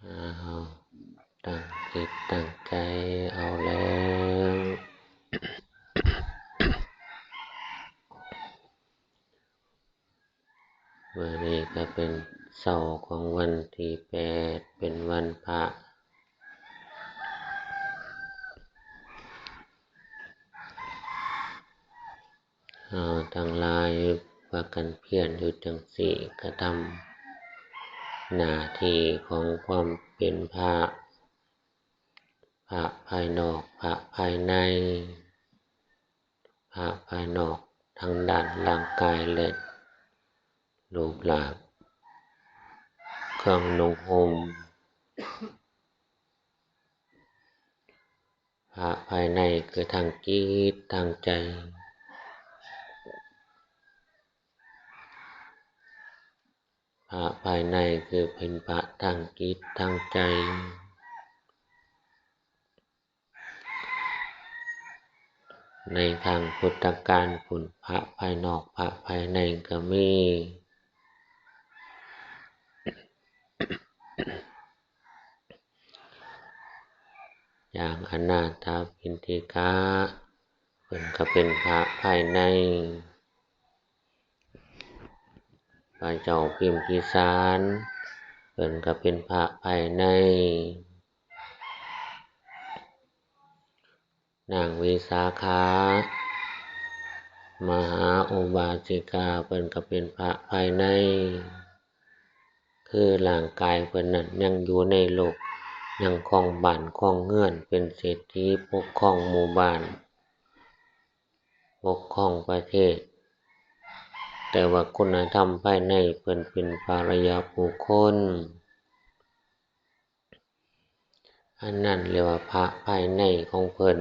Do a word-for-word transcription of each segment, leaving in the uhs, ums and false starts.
เอาตั้งจิตตั้งใจเอาแล้ว มื้อนี้ก็เป็นเช้าของวันที่แปด เป็นวันพระ เฮาทั้งหลายพากันเพียรอยู่จั่งซี้ กระทำหน้าที่ของความเป็นพระ พระภายนอก พระภายใน พระภายนอกทางด้านร่างกายและรูปร่าง เครื่องนุ่งห่ม พระภายในคือทางจิตทางใจ พระภายในคือเป็นพระทางจิตทางใจ ในครั้งพุทธกาลพุ้น พระภายนอก พระภายในก็มี อย่างอนาถปิณฑิกะ เพิ่นก็เป็นพระภายใน พระเจ้าพิมพิสาร เพิ่นก็เป็นพระภายใน นางวิสาขา มหาอุบาสิกา เพิ่นก็เป็นพระภายใน คือร่างกายเพิ่นนั้นยังอยู่ในโลก ยังครองบ้านครองเรือน เป็นเศรษฐีปกครองหมู่บ้าน ปกครองประเทศ แต่ว่าคุณธรรมภายในเพิ่นเป็นพระอริยบุคคล อันนั้นเรียกว่าพระภายในของเพิ่น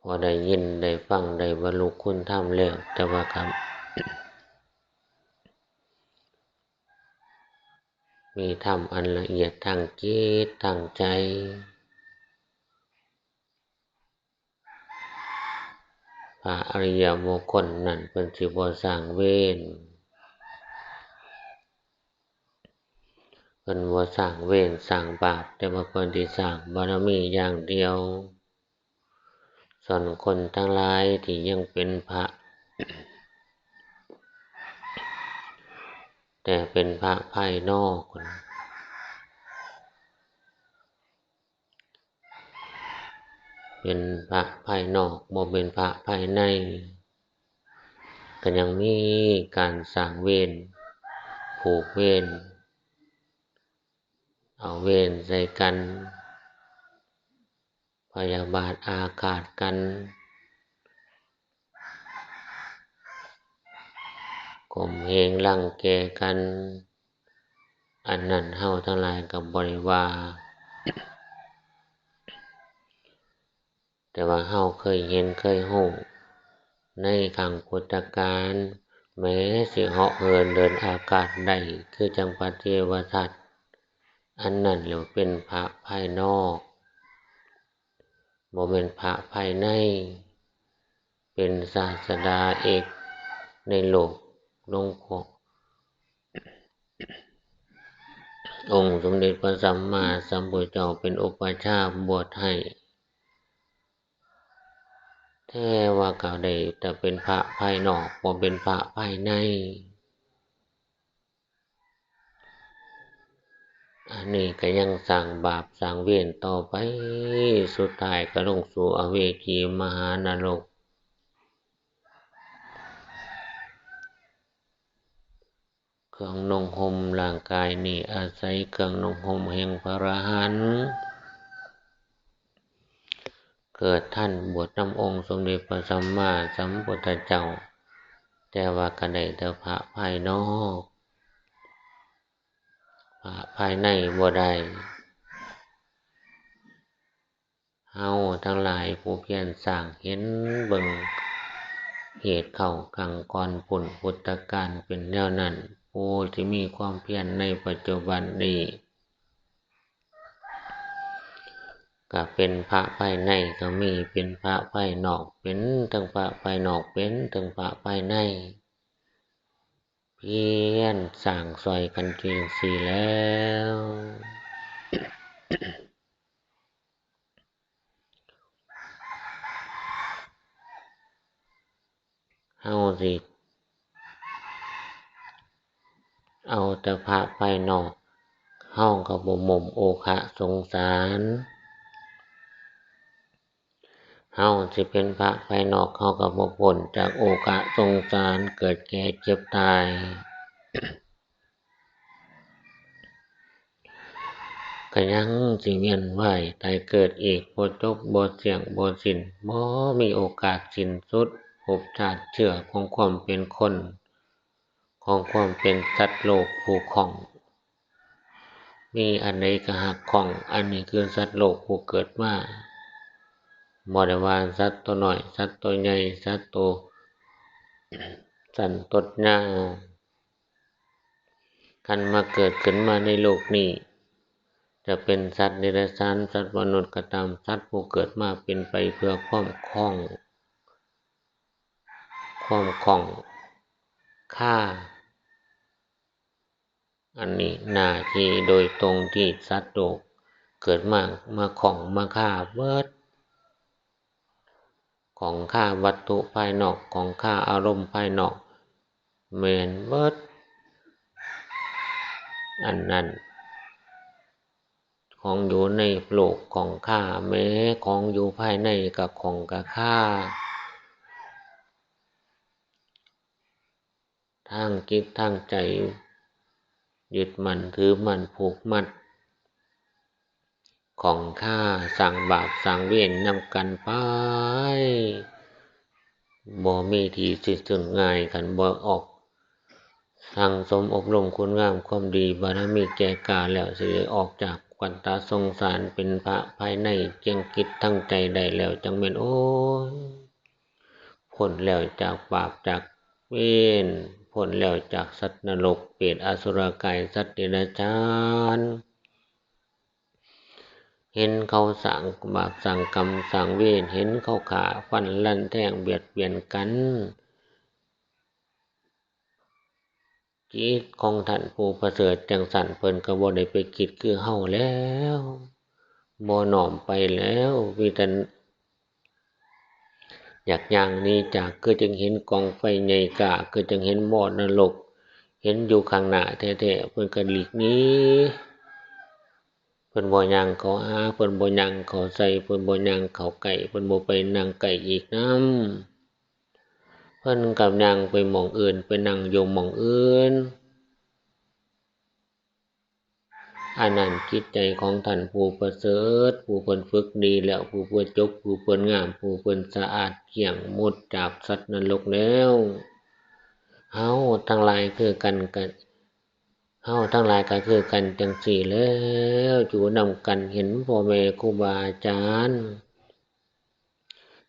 พอได้ยินได้ฟังได้บรรลุคุณธรรมแล้ว แต่ว่าก็มีธรรมอันละเอียดทางจิตทางใจ พระอริยบุคคลนั้นเพิ่นสิบ่สร้างเวร เพิ่นบ่สร้างเวรสร้างบาป แต่ว่าเพิ่นสิสร้างบารมีอย่างเดียว ส่วนคนทั้งหลายที่ยังเป็นพระ แต่เป็นพระภายนอก เป็นพระภายนอก บ่เป็นพระภายใน ก็ยังมีการสร้างเวร ผูกเวร เอาเวรใส่กัน พยาบาทอาฆาตกัน ข่มเหงรังแกกัน อันนั้นเฮาทั้งหลายก็บ่ได้ว่า แต่ว่าเฮาเคยเห็นเคยฮู้ ในครั้งพุทธกาล แม้สิเหาะเหินเดินอากาศได้ คือจั่งพระเทวทัต อันนั้นแหละเป็นพระภายนอก บ่แม่นพระภายใน เป็นศาสดาเอกในโลก หลวงพ่อ องค์สมเด็จพระสัมมาสัมพุทธเจ้าเป็นอุปัชฌาย์บวชให้ แต่ว่าก็ได้แต่เป็นพระภายนอก บ่เป็นพระภายใน อันนี้ก็ยังสร้างบาปสร้างเวรต่อไป สุดท้ายก็ลงสู่อเวจีมหานรก เครื่องนุ่งห่มร่างกายนี้อาศัยเครื่องนุ่งห่มแห่งพระอรหันต์ เกิดทันบวชนำองค์สมเด็จพระสัมมาสัมพุทธเจ้า แต่ว่าก็ได้แต่พระภายนอก พระภายในบ่ได้ เฮาทั้งหลายผู้เพียรสร้างเห็นเบิ่ง เหตุเข้าครั้งก่อนพุ้นพุทธกาลเป็นแนวนั้น ผู้ที่มีความเพียรในปัจจุบันนี้ ก็เป็นพระภายในก็มี เป็นพระภายนอก เป็นทั้งพระภายนอก เป็นทั้งพระภายใน พียรสร้างซอยกันจั่งซี้แล้ว เฮาสิเอาแต่พระภายนอก เฮาก็บ่หม่มโอคะสงสาร เฮาสิเป็นพระภายนอก เฮาก็บ่พ้นจากโอคะสงสาร เกิดแก่เจ็บตาย ก็ยังสิเวียนว่ายตายเกิดอีก บ่จบบ่เสี้ยงบ่สิ้น บ่มีโอกาสสิ้นสุด ภพชาติเชื้อของความเป็นคน ของความเป็นสัตว์โลกผู้ข้อง มีอันใดก็ฮักข้อง อันนี้คือสัตว์โลกผู้เกิดมา บ่ได้ว่าสัตว์ตัวน้อย สัตว์ตัวใหญ่ สัตว์ตัวสั้นตัวยาว คันมาเกิดขึ้นมาในโลกนี้ จะเป็นสัตว์เดรัจฉาน สัตว์มนุษย์ก็ตาม สัตว์ผู้เกิดมาเป็นไปเพื่อความข้อง ความข้องคา อันนี้หน้าที่โดยตรงที่สัตว์โลกเกิดมา มาข้องมาคาเบิด ข้องคาวัตถุภายนอก ข้องคาอารมณ์ภายนอก แม่นเบิด อันนั้น ของอยู่ในโลกข้องคา แม้ของอยู่ภายในก็ข้องกะคา ทางจิตทางใจ ยึดมั่นถือมั่นผูกมัด ข้องคาสร้างบาปสร้างเวรนำกันไป บ่มีที่สิ้นสุดง่าย คันบ่ออกสั่งสมอบรมคุณงามความดีบารมีแก่กล้าแล้ว สิได้ออกจากวัฏสงสารเป็นพระภายใน เจียงจิตทางใจได้แล้ว จั่งแม่น โอ้ย พ้นแล้วจากบาปจากเวร พ้นแล้วจากสัตว์นรก เปรตอสุรกาย สัตว์เดรัจฉาน เห็นเขาสร้างบาปสร้างกรรมสร้างเวร เห็นเขาฆ่าฟันรันแทงเบียดเบียนกัน จิตของท่านผู้ประเสริฐจั่งซั้น เพิ่นก็บ่ได้ไปคิดคือเฮาแล้ว บ่น้อมไปแล้ว มีแต่อยากย่างหนีจาก คือจั่งเห็นกองไฟใหญ่กล้า คือจั่งเห็นหม้อนรก เห็นอยู่ข้างหน้าแท้ๆ เพิ่นก็หลีกหนี เพิ่นบ่ย่างเข้าหา เพิ่นบ่ย่างเข้าใส่ เพิ่นบ่ย่างเข้าใกล้ เพิ่นบ่ไปนั่งใกล้อีกนำ เพิ่นก็ย่างไปหม่องอื่น ไปนั่งอยู่หม่องอื่น อันนั้นจิตใจของท่านผู้ประเสริฐ ผู้เพิ่นฝึกดีแล้ว ผู้เพิ่นจบ ผู้เพิ่นงาม ผู้เพิ่นสะอาดเกลี้ยงหมดจากสัตว์นรกแล้ว เฮาทั้งหลายคือกันกะ เฮาทั้งหลายก็คือกันจั่งซี้แล้ว อยู่นำกัน เห็นพ่อแม่ครูบาอาจารย์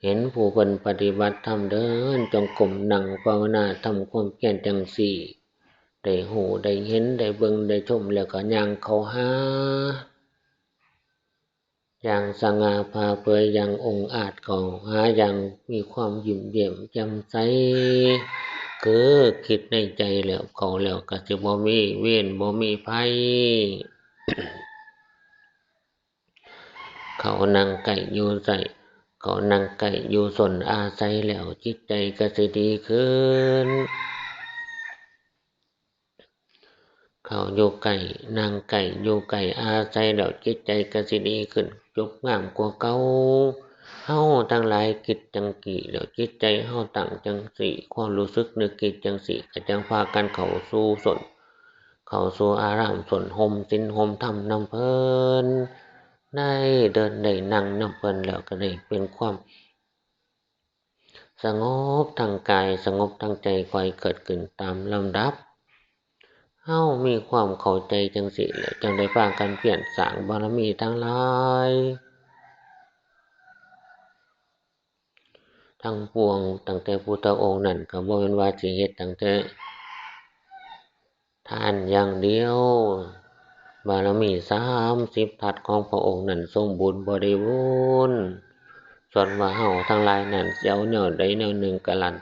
เห็นผู้เพิ่นปฏิบัติธรรม เดินจงกรม นั่งภาวนา ทำความเพียรจั่งซี้ ได้ฮู้ ได้เห็น ได้เบิ่ง ได้ชม แล้วก็ย่างเข้าหา อย่างสง่าผ่าเผย อย่างองอาจเข้าหา อย่างมีความยิ้มแย้มแจ่มใส คือคิดในใจแล้ว เข้าแล้วก็สิบ่มีเวร บ่มีภัย เขานั่งใกล้อยู่ใส เขานั่งใกล้อยู่ส้นอาศัยแล้ว จิตใจก็สิดีขึ้น เขาอยู่ใกล้ นั่งใกล้ อยู่ใกล้อาศัยแล้ว จิตใจก็สิดีขึ้น จบงามกว่าเก่า เฮาทั้งหลายคิดจั่งซี้แล้ว จิตใจเฮาตั้งจั่งซี้ ความรู้สึกนึกคิดจั่งซี้ ก็จั่งพากันเข้าสู่ส้น เข้าสู่อารามส้นฮ่มศีลฮ่มธรรมนำเพิ่น ได้เดินได้นั่งนำเพิ่นแล้วก็ได้เป็นความสงบทางกาย สงบทางใจ ค่อยเกิดขึ้นตามลำดับ เฮามีความเข้าใจจั่งซี้แล้ว จั่งได้พากันเพียรสร้างบารมีทั้งหลาย ทั้งปวง ตั้งแต่พุทธองค์นั้นก็บ่แม่นว่าสิเฮ็ดตั้งแต่ทานอย่างเดียว บารมีสามสิบทัศของพระองค์นั้นสมบูรณ์บริบูรณ์ ส่วนว่าเฮาทั้งหลายนั้นสิเอาแนวใดแนวหนึ่งก็ลั่น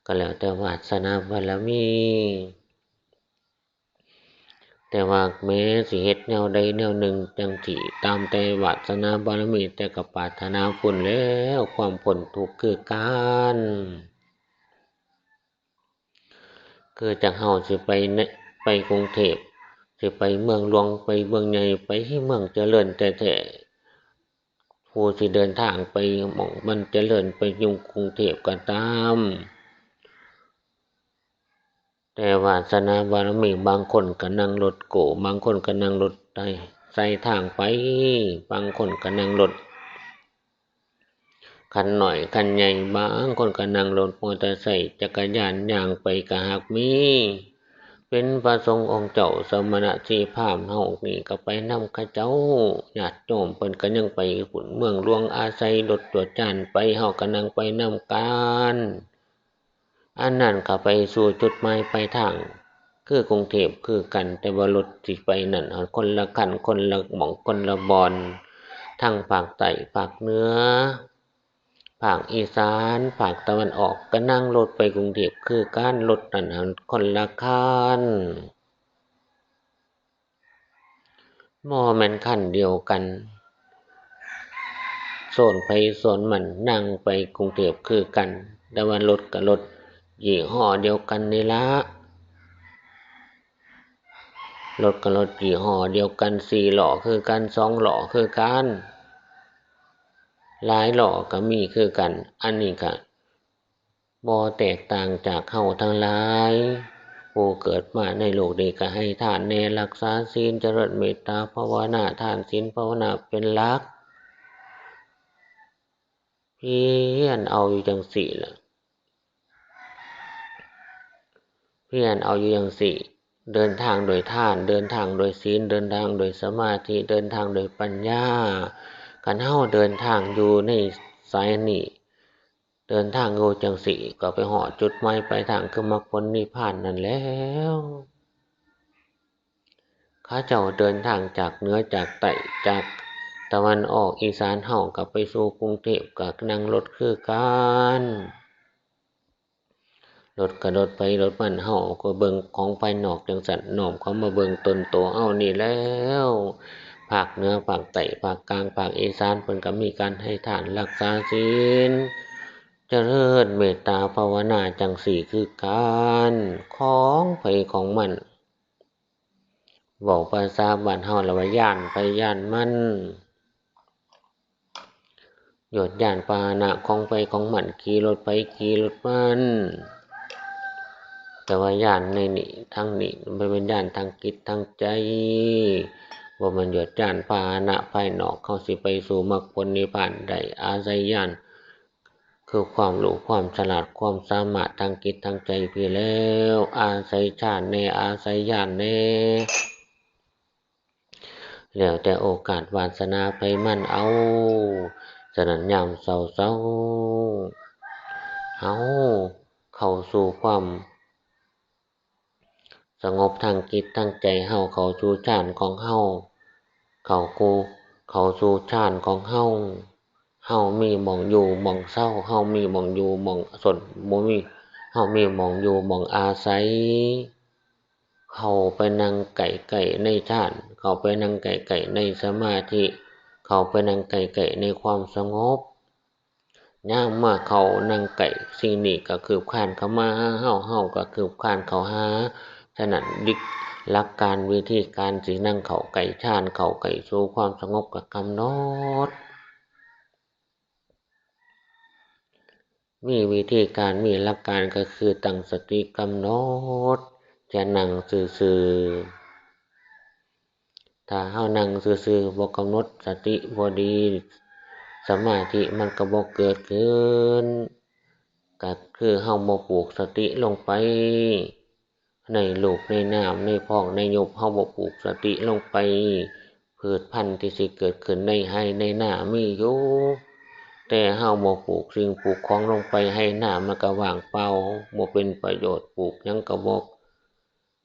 ก็แล้วแต่วาสนาบารมี แต่ว่าแม้สิเฮ็ดแนวใดแนวหนึ่งจั่งซี้ ตามแต่วาสนาบารมี แต่ก็ปรารถนาพ้นแล้ว ความพ้นทุกข์คือกัน คือจั่งเฮาสิไปใน ไปกรุงเทพฯ สิไปเมืองหลวง ไปเมืองใหญ่ ไปเมืองเจริญแท้ๆ ผู้สิเดินทางไปหม่องมันเจริญ ไปอยู่กรุงเทพฯก็ตาม แต่วาสนาบารมี บางคนก็นั่งรถโก้ บางคนก็นั่งรถไถไถทางไป บางคนก็นั่งรถคันน้อยคันใหญ่ บางคนก็นั่งรถมอเตอร์ไซค์ จักรยาน ย่างไปก็หากมี เป็นพระสงฆ์องค์เจ้า สมณะชีพราหมณ์เฮานี่ก็ไปนำเขาเจ้า ญาติโยมเพิ่นก็ยังไปพุ้น เมืองหลวงอาศัยรถจวดจ้านไป เฮาก็นั่งไปนำกัน อันนั้นก็ไปสู่จุดหมายปลายทาง คือกรุงเทพฯคือกัน แต่ว่ารถสิไปนั่นคนละคัน คนละหม่อง คนละบ่อน ทั้งภาคใต้ ภาคเหนือ ภาคอีสาน ภาคตะวันออก ก็นั่งรถไปกรุงเทพฯคือกัน รถนั่นหั้นคนละคัน บ่แม่นคันเดียวกัน โซนไผโซนมันนั่งไปกรุงเทพฯคือกัน แต่ว่ารถก็รถยี่ห้อเดียวกันนี่ละ รถก็รถยี่ห้อเดียวกัน สี่ล้อคือกัน สองล้อคือกัน หลายล้อก็มีคือกัน อันนี้ก็บ่แตกต่างจากเฮาทั้งหลาย ผู้เกิดมาในโลกนี้ก็ให้ทานแน่ รักษาศีล เจริญเมตตาภาวนา ทานศีลภาวนาเป็นหลัก เพียรเอาอยู่จั่งซี้ล่ะ เพียรเอาอยู่จั่งซี้ เดินทางโดยทาน เดินทางโดยศีล เดินทางโดยสมาธิ เดินทางโดยปัญญา คันเฮาเดินทางอยู่ในสายนี้ เดินทางอยู่จั่งซี้ ก็ไปฮอดจุดหมายปลายทาง คือมรรคผลนิพพานนั่นแหล้ว เขาเจ้าเดินทางจากเหนือจากใต้ จากตะวันออกอีสาน เฮาก็ไปสู่กรุงเทพฯ ก็นั่งรถคือกัน รถก็รถไผรถมัน เฮาก็เบิ่งของภายนอกจั่งซั้น น้อมเข้ามาเบิ่งตนโตเฮานี่แล้ว ภาคเหนือ ภาคใต้ ภาคกลาง ภาคอีสาน เพิ่นก็มีการให้ทาน รักษาศีล เจริญเมตตาภาวนาจั่งซี้คือกัน ของไผของมัน เว้าภาษาบ้านเฮาแล้วว่าย้านไผย้านมัน ยวดย้านพาหนะของไผของมัน ขี่รถไผขี่รถมัน แต่ว่าย้านในนี้ ทางนี้ มันเป็นย้านทางจิตทางใจ บ่แม่นยวดย้านพาหนะภายนอก เฮาสิไปสู่มรรคผลนิพพานได้ อาศัยย้าน คือความรู้ความฉลาดความสามารถทางจิตทางใจพี้แหล้ว อาศัยฌานแน่ อาศัยญาณแน่ แล้วแต่โอกาสวาสนาไผมันเอา ฉะนั้นยามเช้าๆ เฮาเข้าสู่ความ สงบทางจิตทางใจเฮา เข้าสู่ฌานของเฮา เข้ากู เข้าสู่ฌานของเฮา เฮามีหม่องอยู่หม่องเซา เฮามีหม่องอยู่หม่องส้น บ่มี เฮามีหม่องอยู่หม่องอาศัย เข้าไปนั่งใกล้ๆในฌาน เข้าไปนั่งใกล้ๆในสมาธิ เข้าไปนั่งใกล้ๆในความสงบ ยามมาเข้านั่งใกล้สิ่งนี้ก็คืบคลานเข้ามาหาเฮา เฮาก็คืบคลานเข้าหา ฉะนั้นวิ หลักการวิธีการสินั่งเข้าใกล้ฌาน เข้าใกล้สู่ความสงบก็กำหนด มีวิธีการ มีหลักการก็คือตั้งสติกำหนด จะนั่งซื่อๆ ถ้าเฮานั่งซื่อๆ บ่กำหนดสติบ่ดี สมาธิมันก็บ่เกิดขึ้น ก็คือเฮาบ่ผูกสติลงไป ในรูปในนาม ในพองในยุบ เฮาบ่ผูกสติลงไป พืชพันธุ์ที่สิเกิดขึ้นในไฮ่ในนามีอยู่ แต่เฮาบ่ผูกสิ่งผูกของลงไป ไฮ่นามันก็ว่างเปล่า บ่เป็นประโยชน์ ปลูกหยังก็บ่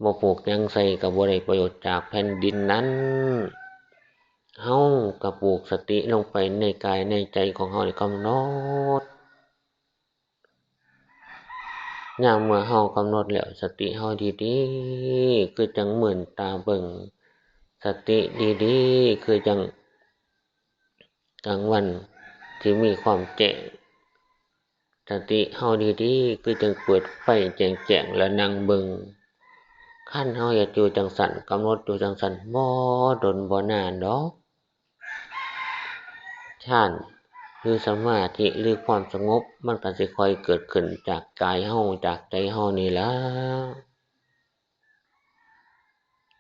บ่ปลูกหยังใส่ก็บ่ได้ประโยชน์จากแผ่นดินนั้น เฮาก็ผูกสติลงไปในกายในใจของเฮา นี่กำหนด ยามเมื่อเฮากำหนดแล้ว สติเฮาดีๆ คือจั่งมืนตาเบิ่ง สติดีๆ คือจั่งกลางวันที่มีความแจ้ง สติเฮาดีๆ คือจั่งเปิดไฟแจ้งๆ แล้วนั่งเบิ่ง คันเฮาเฮ็ดอยู่จั่งซั้น กำหนดอยู่จั่งซั้น บ่ดนบ่นานดอก ฌาน หรือสมาธิ หรือความสงบ มันก็สิค่อยเกิดขึ้นจากกายเฮา จากใจเฮานี่ล่ะ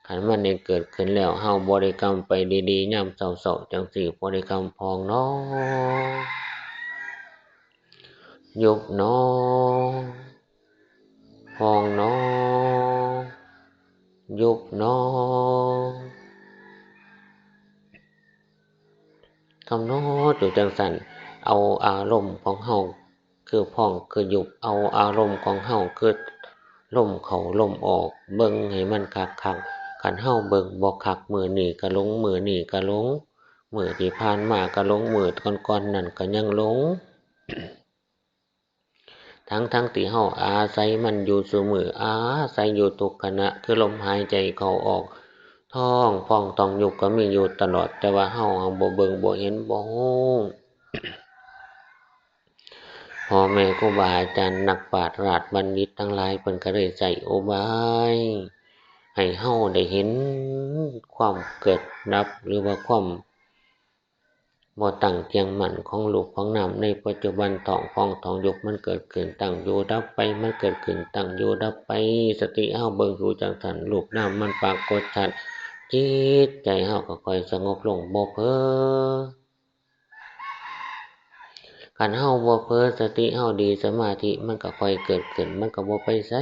คันมันได้เกิดขึ้นแล้ว เฮาบริกรรมไปดีๆ ยามเช้าๆ จั่งซี้ บริกรรมพองหนอ ยุบหนอ พองหนอ ยุบหนอ กำหนดอยู่จั่งซั้น เอาอารมณ์ของเฮา คือพองคือยุบ เอาอารมณ์ของเฮา คือลมเข้าลมออก เบิ่งให้มันคักๆ คันเฮาเบิ่งบ่คัก มื้อนี้ก็หลง มื้อนี้ก็หลง มื้อที่ผ่านมาก็หลง มื้อก่อนๆ นั้นก็ยังหลง ทั้งๆ ที่เฮาอาศัยมันอยู่ซุมื้อ อาศัยอยู่ทุกขณะ คือลมหายใจเข้าออก ท้องพองท้องยุบก็มีอยู่ตลอด แต่ว่าเฮาหั้นบ่เบิ่ง บ่เห็น บ่ฮู้ พ่อแม่ครูบาอาจารย์ นักปราชญ์ราชบัณฑิตทั้งหลาย เพิ่นก็เลยใช้อุบาย ให้เฮาได้เห็นความเกิดดับ หรือว่าความ บ่ตั้งเที่ยงมั่นของรูปของนามในปัจจุบัน ท้องพองท้องยุบ มันเกิดขึ้นตั้งอยู่ดับไป มันเกิดขึ้นตั้งอยู่ดับไป สติเฮาเบิ่งอยู่จั่งซั้น รูปนามมันปรากฏชัด จิตใจเฮาก็ค่อยสงบลง บ่เผลอ คันเฮาบ่เผลอ สติเฮาดี สมาธิมันก็ค่อยเกิดขึ้น มันก็บ่ไปไส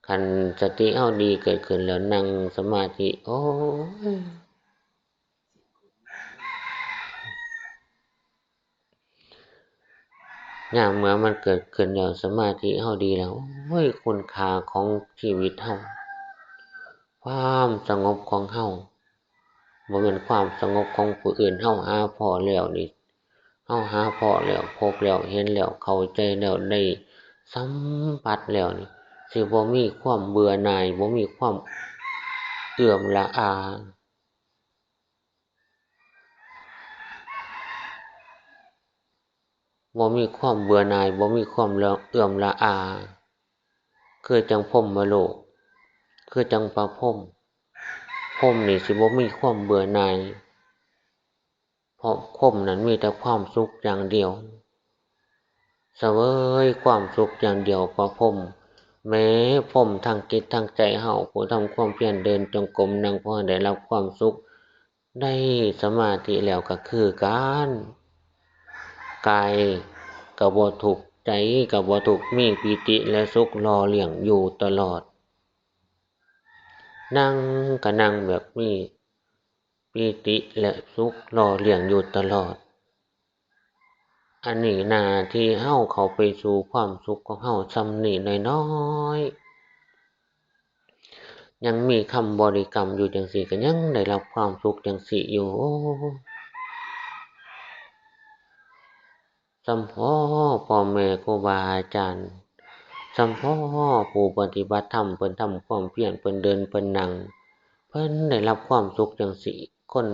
คันสติเฮาดีเกิดขึ้นแล้ว นั่งสมาธิ โอ้ย ยามเมื่อมันเกิดขึ้นแล้ว สมาธิเฮาดีแล้ว โอ้ย คุณค่าของชีวิตเฮา ความสงบของเฮา บ่แม่นความสงบของผู้อื่น เฮาหาพ้อแล้วนี่ เฮาหาพ้อแล้ว พบแล้ว เห็นแล้ว เข้าใจแล้ว ได้สัมผัสแล้วนี่ สิบ่มีความเบื่อหน่าย บ่มีความเอื่อมละอา บ่มีความเบื่อหน่าย บ่มีความละ เอื่อมละอา คือจั่งพรหมโลก คือจั่งพระพรหม พรหมนี่สิบ่มีความเบื่อหน่าย เพราะพรหมนั้นมีแต่ความสุขอย่างเดียว เสวยความสุขอย่างเดียว พระพรหม แม้พรหมทางจิตทางใจเฮา ผู้ทำความเพียร เดินจงกรม นั่งภาวนา ได้รับความสุข ได้สมาธิแล้วก็คือกัน กายก็บ่ทุกข์ ใจก็บ่ทุกข์ มีปีติและสุขหล่อเลี้ยงอยู่ตลอด นั่งก็นั่งแบบมีปีติและสุขหล่อเลี้ยงอยู่ตลอด อันนี้หน้าที่เฮาเข้าไปสู่ความสุขของเฮาส่ำนี้น้อยๆ ยังมีคำบริกรรมอยู่จั่งซี้ ก็ยังได้รับความสุขจั่งซี้อยู่ สำพ้อพ่อแม่ครูบาอาจารย์ สำพ้อผู้ปฏิบัติธรรม เพิ่นทำความเพียร เพิ่นเดิน เพิ่นนั่ง เพิ่นได้รับความสุขจั่งซี้ คน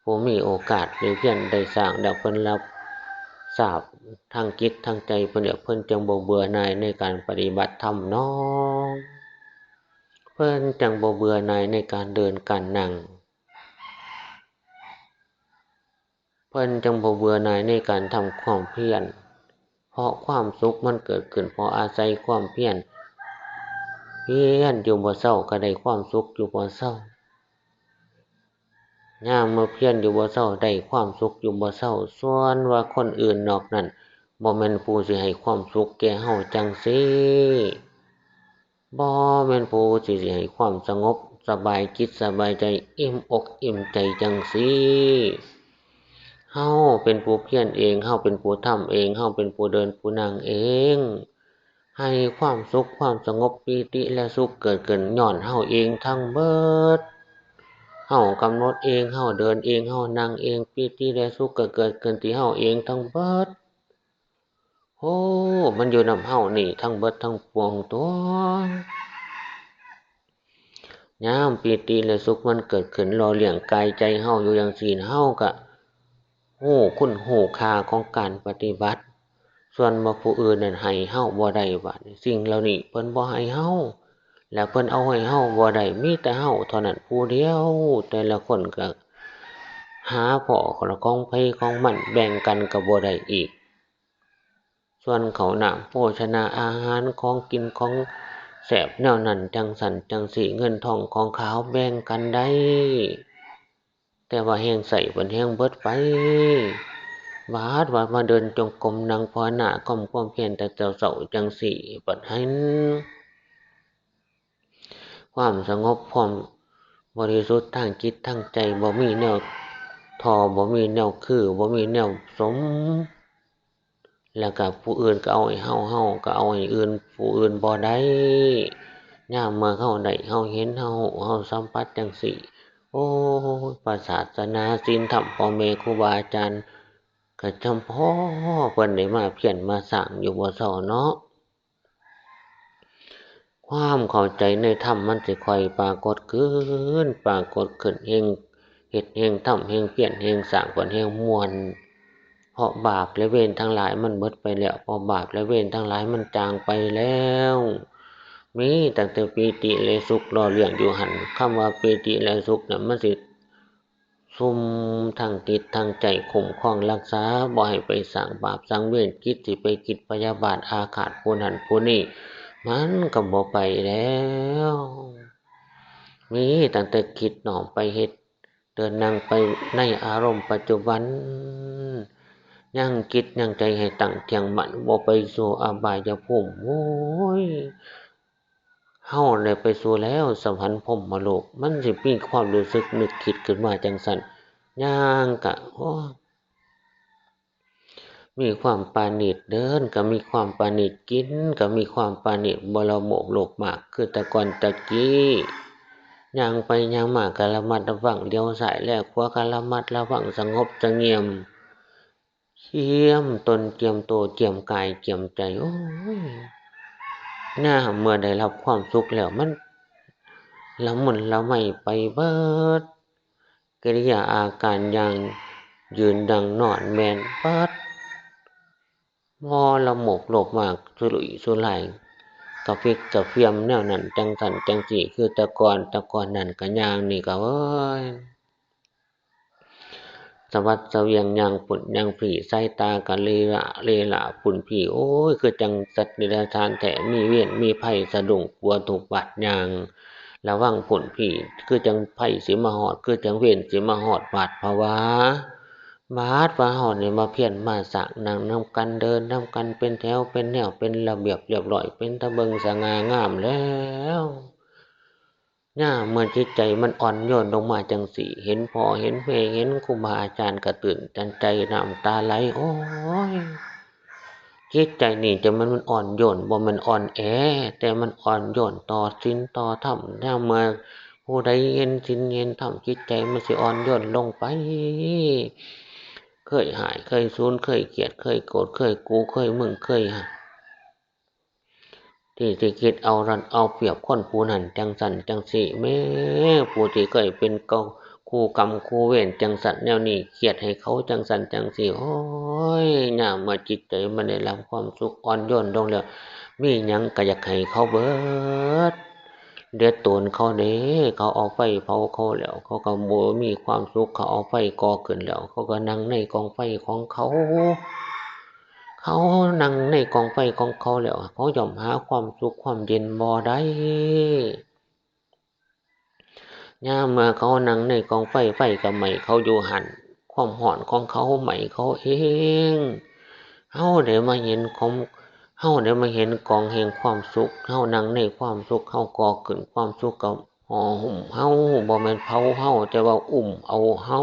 ผู้มีโอกาสได้เพียรได้สร้างแล้ว เพิ่นรับทราบทางจิตทางใจเพิ่นแล้ว เพิ่นจั่งบ่เบื่อหน่ายในการปฏิบัติธรรมน้อ เพิ่นจั่งบ่เบื่อหน่ายในการเดินการนั่ง เพิ่นจั่งบ่เบื่อหน่ายในการทำความเพียร เพราะความสุขมันเกิดขึ้นเพราะอาศัยความเพียร เพียรอยู่บ่เซาก็ได้ความสุขอยู่บ่เซา ยามเมื่อเพียรอยู่บ่เซาได้ความสุขอยู่บ่เซา ส่วนว่าคนอื่นนอกนั้น บ่แม่นผู้สิให้ความสุขแก่เฮาจั่งซี้ บ่แม่นผู้สิให้ความสงบสบายจิตสบายใจ อิ่มอกอิ่มใจจั่งซี้ เฮาเป็นผู้เพียรเอง เฮาเป็นผู้ทำเอง เฮาเป็นผู้เดินผู้นั่งเอง ให้ความสุขความสงบปีติและสุขเกิดขึ้นย้อนเฮาเองทั้งเบิด เฮากำหนดเอง เฮาเดินเอง เฮานั่งเอง ปีติและสุขก็เกิดขึ้นที่เฮาเองทั้งเบิด อ้ มันอยู่นำเฮานี่ทั้งเบิดทั้งปวงตั๊ว ยามปีติและสุขมันเกิดขึ้นหล่อเลี้ยงกายใจเฮาอยู่จั่งซี้ เฮากะฮู้คุณฮู้ค่าของการปฏิบัติ ส่วนว่าผู้อื่นนั้นให้เฮาบ่ได้ บาดนี้สิ่งเหล่านี้เพิ่นบ่ให้เฮา และเพิ่นเอาให้เฮาบ่ได้ มีแต่เฮาเท่านั้นผู้เดียว แต่ละคนกะหาพ้อของไผของมัน แบ่งกันกะบ่ได้อีก ส่วนข้าวน้ำโภชนาอาหาร ของกินของแซ่บแนวนั้นจั่งซั้นจั่งซี้ เงินทองของขาวแบ่งกันได้ แต่ว่าแฮ่งใซ้บัดแฮ่งเบิดไป บาดว่ามาเดินจงกรมนั่งภาวนา ก้มความเพียรแต่เช้าๆจั่งซี้ บัดหัน ความสงบ ความบริสุทธิ์ทางจิตทางใจ บ่มีแนวถ่อ บ่มีแนวคือ บ่มีแนวสม แล้วกะผู้อื่นกะเอาให้เฮา เฮากะเอาให้อื่น ผู้อื่นบ่ได้ ยามเมื่อเฮาได้ เฮาเห็น เฮาฮู้ เฮาสัมผัสจั่งซี้ โอ้ย พระศาสนาศีลธรรม พ่อแม่ครูบาอาจารย์ กะจำเพาะเพิ่นได้มาเพียรมาสร้างอยู่บ่เซาเนาะ ความเข้าใจในธรรมมันสิค่อยปรากฏขึ้น ปรากฏขึ้น แฮ่งเฮ็ด แฮ่งทำ แฮ่งเพียร แฮ่งสร้าง เพิ่นแฮ่งม่วน เพราะบาปและเวรทั้งหลายมันหมดไปแล้ว เพราะบาปและเวรทั้งหลายมันจางไปแล้ว มีตั้งแต่ปีติและสุขหล่อเลี้ยงอยู่หั่น คำว่าปีติและสุขน่ะ มันสิ ซุมทั้งจิตทั้งใจ คุ้มครองรักษา บ่ให้ไปสร้างบาปสร้างเวร คิดสิไปคิดพยาบาทอาฆาตผู้นั้นผู้นี้ มันกะบ่ไปแล้ว มีตั้งแต่คิดน้อมไปเฮ็ด เดินนั่งไปในอารมณ์ปัจจุบัน ยังจิตยังใจให้ตั้งเที่ยงมั่น บ่ไปสู่อบายภูมิ โอ้ย เฮาได้ไปสู่แล้วสวรรค์พรหมโลก มันสิมีความรู้สึกนึกคิดขึ้นมาจั่งซั้น ย่างกะ โอ้ มีความปราณีต เดินกะมีความปราณีต กินกะมีความปราณีต บ่ละโมบโลภมาก คือแต่ก่อนแต่กี้ ย่างไปย่างมากะระมัดระวัง เหลียวซ้ายแลขวากะระมัดระวัง สงบเสงี่ยม เจียมตน เจียมโต เจียมกาย เจียมใจ โอ้ย ยามเมื่อได้รับความสุขแล้ว มันละมุนละไมไปเบิด กิริยาอาการย่างยืนนั่งนอนแม่นเบิด บ่ละโมบโลภมาก สุรุ่ยสุร่าย กระฟิกกระเฟียมแนวนั้นจั่งซั้นจั่งซี้ คือแต่ก่อน แต่ก่อนนั้นกะย่างนี่กะ เอ้ย สะบัดสะเวียงย่างปุ้นย่างพี้ สายตากะเลอะเลอะปุ้นพี้ โอ้ย คือจั่งสัตว์เดรัจฉานแท้ มีเวรมีภัย สะดุ้งกลัวทุกบาดย่าง ระวังปุ้นพี้ คือจั่งภัยสิมาฮอด คือจั่งเวรสิมาฮอด หวาดผวา บาดว่าเฮานี่มาเพียรมาสร้าง นั่งนำกัน เดินนำกัน เป็นแถวเป็นแนว เป็นระเบียบเรียบร้อย เป็นตาเบิ่งสง่างามแล้ว ยามเมื่อจิตใจมันอ่อนโยนลงมาจั่งซี้ เห็นพ่อเห็นแม่ เห็นครูบาอาจารย์กะตื่นตันใจ น้ำตาไหล โอ้ย จิตใจนี่จะมัน มันอ่อนโยน บ่แม่นอ่อนแอ แต่มันอ่อนโยนต่อศีลต่อธรรม ยามเมื่อผู้ใดเห็นศีลเห็นธรรม จิตใจมันสิอ่อนโยนลงไป เคยฮ้าย เคยสูน เคยเกลียด เคยโกรธ เคยกู เคยมึง เคย ที่สิคิดเอารัดเอาเปรียบคนผู้นั้นจั่งซั้นจั่งซี้ แม้ผู้ที่เคยเป็นเก่าคู่กรรมคู่เวรจั่งซั้นแนวนี้ เคียดให้เขาจั่งซั้นจั่งซี้ โอ้ย ยามเมื่อจิตใจมันได้รับความสุขอ่อนโยนลงแล้ว มีหยังกะอยากให้เขาเบิด เดือดโตนเขาเด้ เขาเอาไฟเผาเขาแล้ว เขากะบ่มีความสุข เขาเอาไฟก่อขึ้นแล้ว เขากะนั่งในกองไฟของเขา เขานั่งในกองไฟของเขาแล้ว เขาย่อมหาความสุขความเย็นบ่ได้ ยามเมื่อเขานั่งในกองไฟ ไฟกะไหม้เขาอยู่หั่น ความฮ้อนของเขาไหม้เขาเอง เฮาได้มาเห็นของ เฮาได้มาเห็นกองแห่งความสุข เฮานั่งในความสุข เฮาก่อขึ้นความสุขกะห่อหุ้มเฮา บ่แม่นเผาเฮา แต่ว่าอุ้มเอาเฮา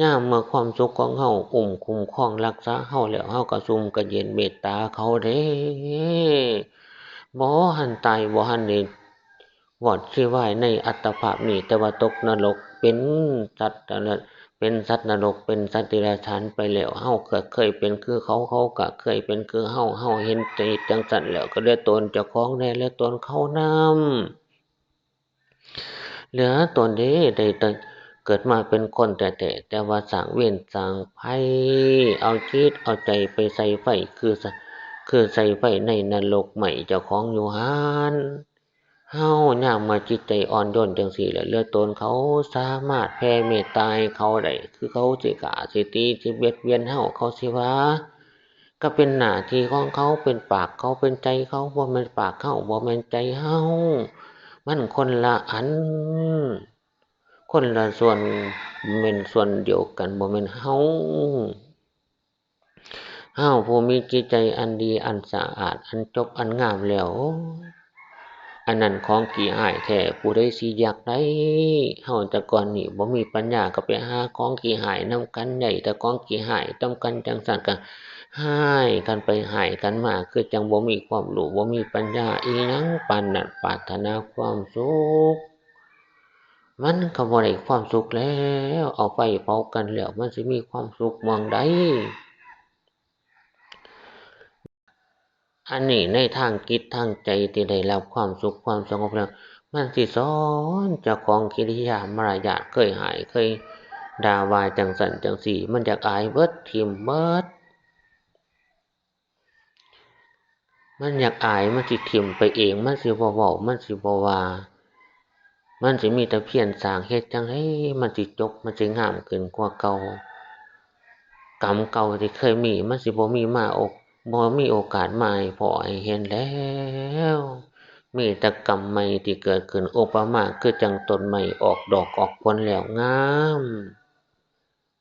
ยามเมื่อความสุขของเฮาอุ้มคุ้มครองรักษาเฮาแล้ว เฮากะซุ่มกะเย็นเมตตาเขาเด้ บ่หั้นตาย บ่หั้นได้วอดชีวายในอัตภาพนี้ แต่ว่าตกนรกเป็นสัตว์อันนั้น เป็นสัตว์นรก เป็นสัตว์เดรัจฉานไปแล้ว เฮาก็เคยเป็นคือเขา เขาก็เคยเป็นคือเฮา เฮาเห็นใจจั่งซั้นแล้ว ก็เหลือตนเจ้าของแน่ เหลือตนเขานำ เหลือตนเด้ ได้แต่เกิดมาเป็นคนแท้ๆ แต่ว่าสร้างเวรสร้างภัย เอาจิตเอาใจไปใส่ไฟ คือส- คือใส่ไฟในนรกไหม้เจ้าของอยู่หั้น เฮายามมาจิตใจอ่อนโยนจั่งซี้แหละ เหลือตนเขาสามารถแผ่เมตตาให้เขาได้ คือเขาสิฆ่าสิตีสิเบียดเบียนเฮา เขาสิว่า ก็เป็นหน้าที่ของเขา เป็นปากเขา เป็นใจเขา บ่แม่นปากเฮา บ่แม่นใจเฮา มันคนละอัน คนละส่วน แม่นส่วนเดียวกัน บ่แม่นเฮา เฮาผู้มีจิตใจอันดี อันสะอาด อันจบ อันงามแล้ว อันนั้นของขี้ฮ้ายแท้ ผู้ใดสิอยากได้ เฮาแต่ก่อนนี้บ่มีปัญญา ก็ไปหาของขี้ฮ้ายนำกัน ได้แต่ของขี้ฮ้ายนำกัน จั่งซั้นก็ฮ้ายกันไปฮ้ายกันมา คือจั่งบ่มีความรู้ บ่มีปัญญาอิหยังปานนั้น ปรารถนาความสุข มันก็บ่ได้ความสุขแล้ว เอาไฟเผากันแล้ว มันสิมีความสุขหม่องใด อันนี้ในทางจิตทางใจที่ได้รับความสุขความสงบแล้ว มันสิสอนเจ้าของกิริยามารยาท เคยฮ้าย เคยด่าว่าจั่งซั้นจั่งซี้ มันอยากอายเบิด ถิ่มเบิด มันอยากอาย มันสิถิ่มไปเอง มันสิบ่เว้า มันสิบ่ว่า มันสิมีแต่เพียรสร้าง เฮ็ดจั่งใดมันสิจบ มันสิงามขึ้นกว่าเก่า กรรมเก่าที่เคยมี มันสิบ่มีมาโอก- บ่มีโอกาสมาให้พ้อให้เห็นแล้ว มีแต่กรรมใหม่ที่เกิดขึ้น อุปมาคือจั่งต้นไม้ออกดอกออกผลแล้วงาม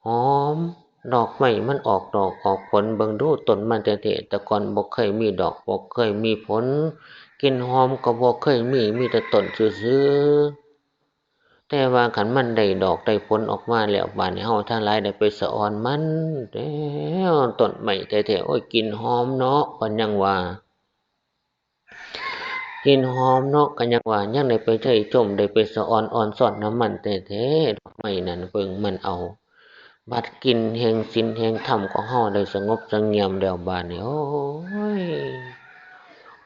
หอม ดอกไม้มันออกดอกออกผล เบิ่งดูต้นมันแท้ๆ แต่ก่อนบ่เคยมีดอก บ่เคยมีผล กลิ่นหอมก็บ่เคยมี มีแต่ต้นซื่อๆ แต่ว่าคันมันได้ดอกได้ผลออกมาแล้ว บาดนี้เฮาทั้งหลายได้ไปสะออนมันแล้ว ต้นไม้แท้ๆ โอ้ย กลิ่นหอมเนาะ เพิ่นยังว่า กลิ่นหอมเนาะ ก็ยังว่ายังได้ไปใช้ชม ได้ไปสะออนอ่อนซ่อนนำมันแท้ๆ ดอกไม้นั่น เบิ่งมันเอา บัดกลิ่นแห่งศีลแห่งธรรมของเฮาได้สงบเสงงี่ยมแล้ว บาดนี้ โอ้ย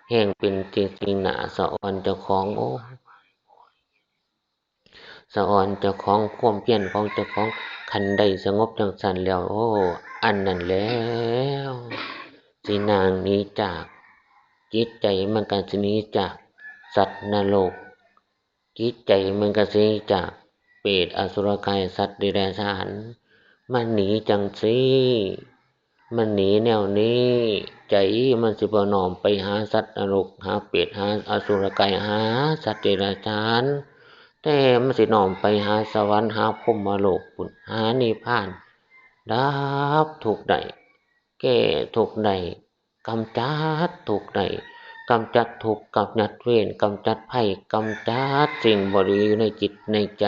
แฮ่งเป็นจริงๆ น่าสะออนเจ้าของ โอ้ย สะออนเจ้าของ ความเพียรของเจ้าของ คันได้สงบจั่งซั้นแล้ว โอ้ อันนั้นแล้ว สิหนีจาก จิตใจมันก็สิหนีจากสัตว์นรก จิตใจมันก็สิหนีจากเปรต อสุรกาย สัตว์เดรัจฉาน มันหนีจั่งซี้ มันหนีแนวนี้ ใจมันสิบ่น้อมไปหาสัตว์นรก หาเปรต หาอสุรกาย หาสัตว์เดรัจฉาน แต่มันสิน้อมไปหาสวรรค์ หาพรหมโลกพุ้น หานิพพาน ดับทุกข์ได้ แก้ทุกข์ได้ กำจัดทุกข์ได้ กำจัดทุกข์ กำจัดเวร กำจัดภัย กำจัดสิ่งบ่ดีอยู่ในจิตในใจ